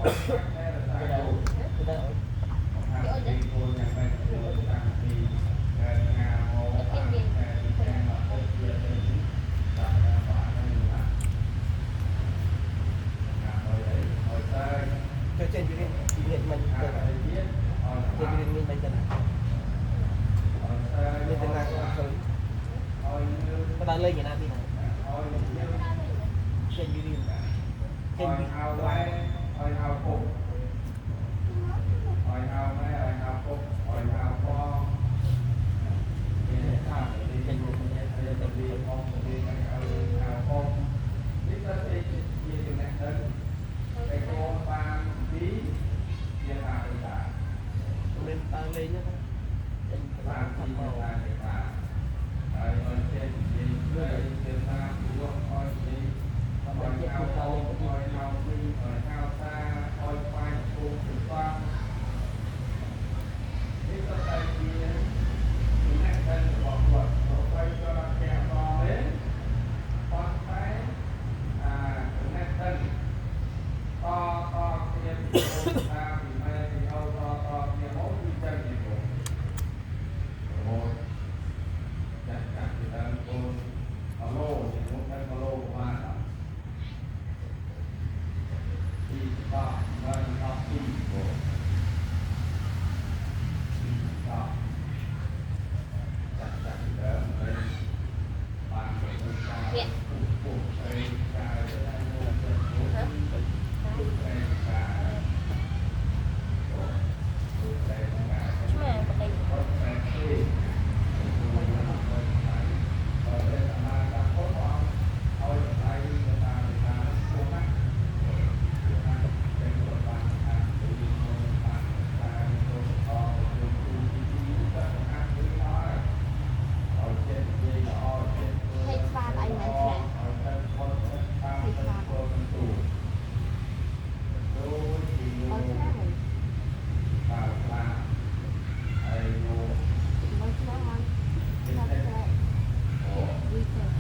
ទៅដល់ទៅដល់ ចូលចេញពីរៀនពីរៀនមិនទៅចេញពីរៀនមានមិនទៅណាមានទៅណាក៏អត់ឃើញក៏ដើរលេងឯណាទីណាចេញពីរៀនចេញពីក្បាលចេញមកទៅពី មានដើរលេងហ្នឹងចេញក្បាលខាត់មកដើម្បីជាគូដើរលេងទៅ ឆ្មាបតី ភ័យស្វាតអីមិនឆ្លាភ័យស្វាតអត់ឆ្លាហើយមកឆ្លាមកឆ្លាឆ្លាវិទៅ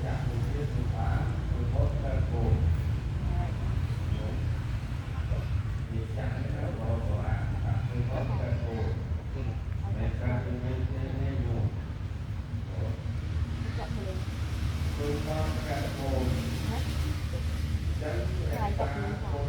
ចាក់ទៅលេងហ៎ឆ្លាចាក់នឹងផង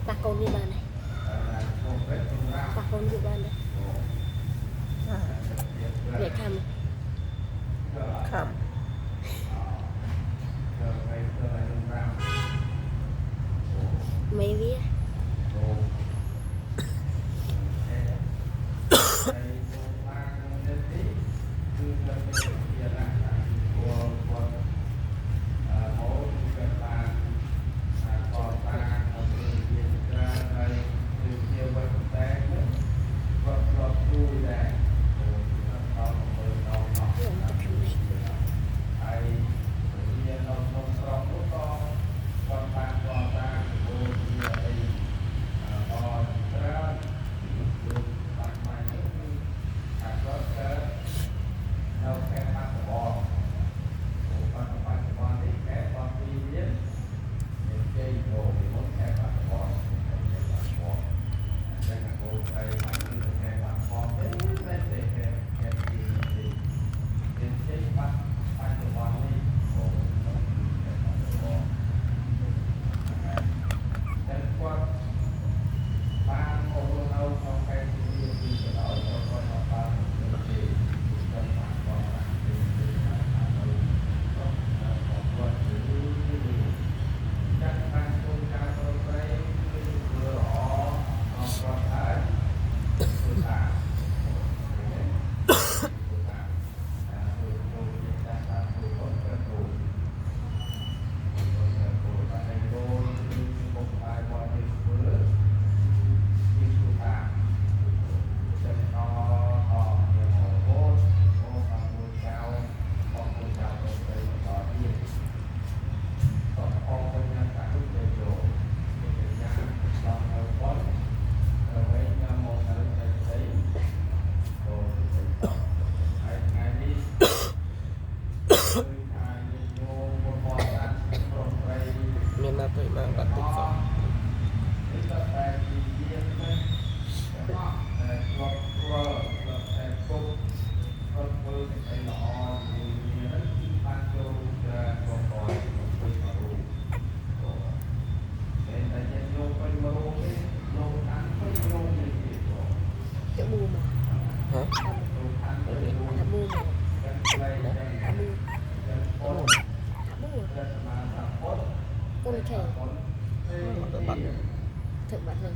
ប៉ះកូនវាបានហើយប៉ះកូនវាបានដែរវាខំ ខំ មេវា ខ្ញុំទៅខ្ញុំនេះ ណាបាត់តិចសោះ ចមូមក ហ៎ អាមូមកអាមូ អូ អាមូកូនខែ ទៅបាត់ ធ្វើបាត់ហ្នឹង